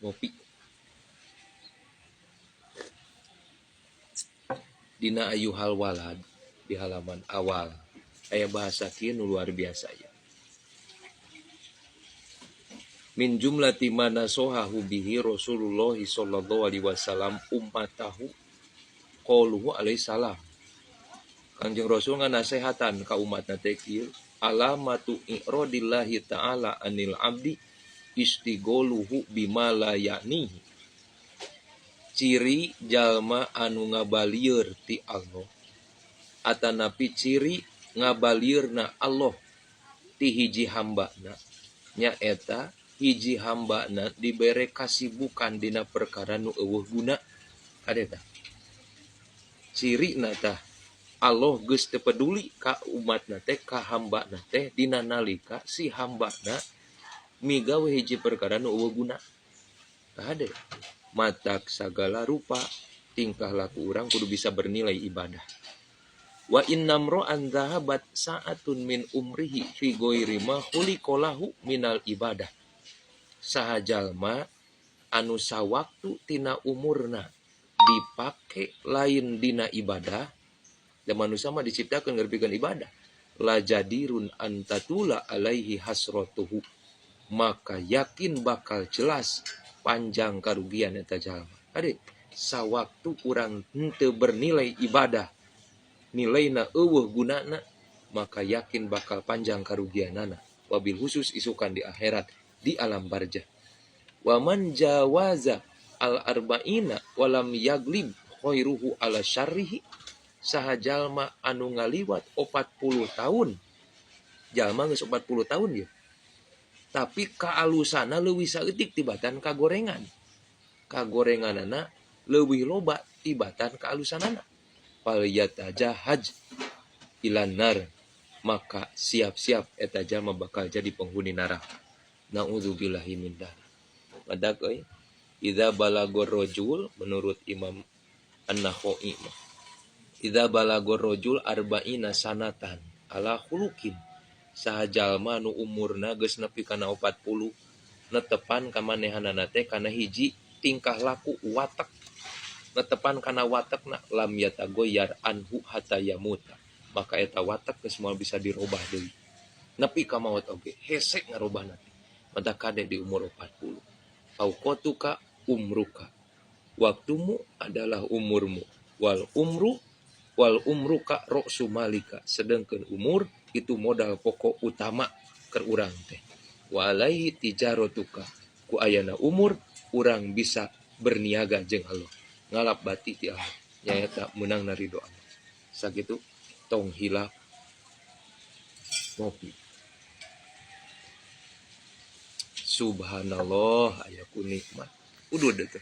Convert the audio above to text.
Ngopi. Dina Ayyuhal Walad di halaman awal aya bahasa kieu nu luar biasa ya. Min jumlati ma nasohahu bihi Rasulullah sallallahu alaihi wasallam ummatahu qauluhu alaihi salam. Kangjeng Rasul nganasehatan ka umatna teh kieu, alamatu i'radillahi ta'ala anil abdi istigoluhu bima la ya'nihi. Ciri jalma anu ngabalieur ti Allah atanapi ciri ngabalieurna Allah ti hiji hambana nyaeta hiji hambana dibere kasibukan dina perkara nu euweuh guna. Kade tah cirina tah Allah geus teu peduli ka umatna teh, ka hambana teh, dina nalika si hambana migawe hiji perkara nu euweuh guna. Kade matak sagala rupa tingkah laku urang kudu bisa bernilai ibadah. Wa innamra'an dhahabat sa'atun min umrihi fi ghairi ma khuliqalahu minal ibadah. Saha jalma anu sawaktu tina umurna dipake lain dina ibadah, da manusia mah diciptakeun ngarepikeun ibadah, la jadirun an tatula alaihi hasratuhu, maka yakin bakal jelas panjang karugian eta jalma. Ade sawaktu urang henteu bernilai ibadah, nilaina euweuh gunana, maka yakin bakal panjang karugianana, wabil khusus isukan di akhirat di alam barzah. Wa man jawaza al arba'ina walam yaglib khairuhu ala syarrihi, saha jalma anu ngaliwat 40 tahun, jalma geus 40 tahun ya, tapi kaalusana leuwih saeutik tibatan kagorengan, kagorenganana leuwih loba tibatan kaalusanana, fal yatajahhaj ilan nar, maka siap-siap eta jalma bakal jadi penghuni neraka. Naudzubillahi min dzalik. Madak euy, idza balagor rajul, menurut Imam An-Nakhai mah, idza balagor rajul arba'ina sanatan ala khuluqin, saha jalma nu umurna geus nepi kana 40 netepan kamanehanana teh kana hiji tingkah laku watak, netepan kana watakna, lam yatagoyyar anhu hatta yamuta, maka eta watak geus moal bisa dirobah deui nepi ka maot oge hese ngarobahna teh. Mata kade di umur 40, auqatuka umruka, waktumu adalah umurmu, wal umru wal umruka ra'su malika, sedangkan umur itu modal pokok utama keur urang teh, wa alaihi tijaratuka, ku ayana umur urang bisa berniaga jeung Allah, ngalap bati ti Allah, nyaeta meunang ridho Allah. Sakitu, tong hilap ngopi. Subhanallah, aya ku nikmat udud teh.